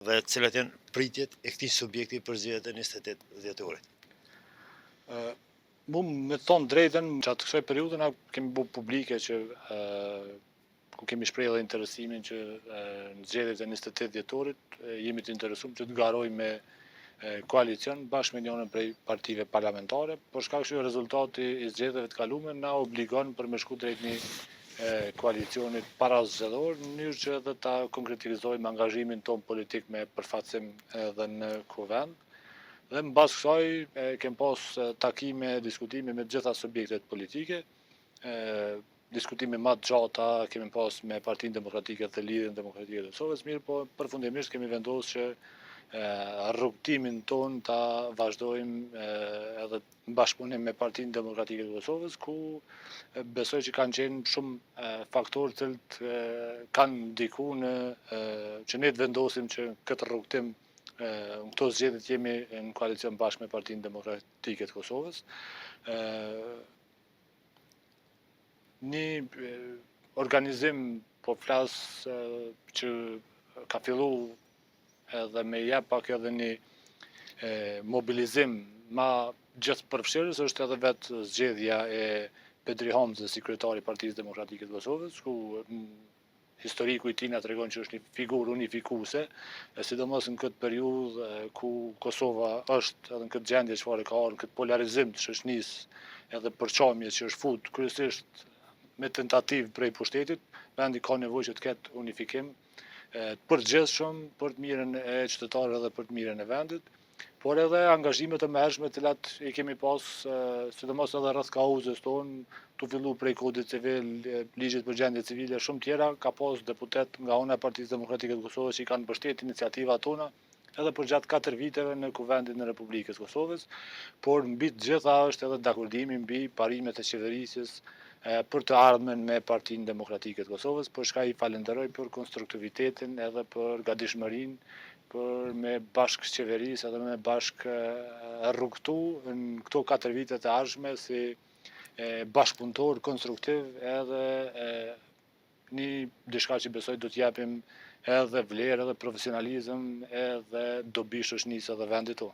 Dhe cilat janë pritjet e këtij subjekti për zgjedhjet e 28 dhjetorit? Mu me thonë drejtën, gjatë kësaj periudhe na kemi bu publike që ku kemi shprehë edhe interesimin që në zgjedhjet e 28 dhjetorit jemi të interesuar që të garojmë me koalicion bashkë me njënën prej partive parlamentare, për shkak që rezultati i zgjedhjeve të kalume na obligon për me shku drejt një koalicionit parazgjedhor, në mënyrë që edhe ta konkretizojmë angazhimin tonë politik me përfaqësim edhe në kuvend. Dhe në bazë kësaj kem pas takime, diskutime me gjitha subjektet politike, diskutime më të gjata kemi pas me Partinë Demokratike dhe Lidhjen Demokratike të Kosovës, mirë po përfundimisht kemi vendosur që rrugëtimin tonë ta vazhdojmë edhe në bashkëpunim me Partinë Demokratike të Kosovës, ku besoj që kanë qenë shumë faktorë të cilët kanë ndiku në që ne të vendosim që këtë rrugëtim në këto zgjedhje të jemi në koalicion bashkë me Partinë Demokratike të Kosovës. Një organizim, po flas që ka fillu edhe me jep pak edhe një mobilizim ma gjithëpërfshirës është edhe vetë zgjedhja e Bedri Hamzës si kryetar i Partisë Demokratike të Kosovës, ku historiku i tij na tregon që është një figurë unifikuese, e sidomos në këtë periudhë ku Kosova është edhe në këtë gjendje çfarë ka ardhur, në këtë polarizim të shoqërisë edhe përçamje që është fut kryesisht me tentativë prej pushtetit, vendi ka nevojë që të ketë unifikim të përgjithshëm për të mirën e qytetarëve dhe për të mirën e vendit, por edhe angazhimet e mëhershme të cilat i kemi pas, sidomos edhe rreth kauzës tonë, tu fillu prej kodit civil, ligjit për gjendje civile, shumë tjera, ka pas deputet nga ana e Partisë Demokratike të Kosovës që i kanë mbështetur iniciativat tona, edhe përgjatë 4 viteve në Kuvendin e Republikës së Kosovës, por mbi të gjitha është edhe dakordimi mbi parimet e qeverisjes për të ardhmen me Partinë Demokratike të Kosovës, për çka i falenderoj për konstruktivitetin edhe për gatishmërinë për me bashkë qeveris edhe me bashkë rrugëtu në këto 4 vitet e ardhshme si bashkëpunëtor konstruktiv edhe një diçka që besoj do t'jepim edhe vlerë, edhe profesionalizëm, edhe dobi shoqërisë edhe vendit tonë.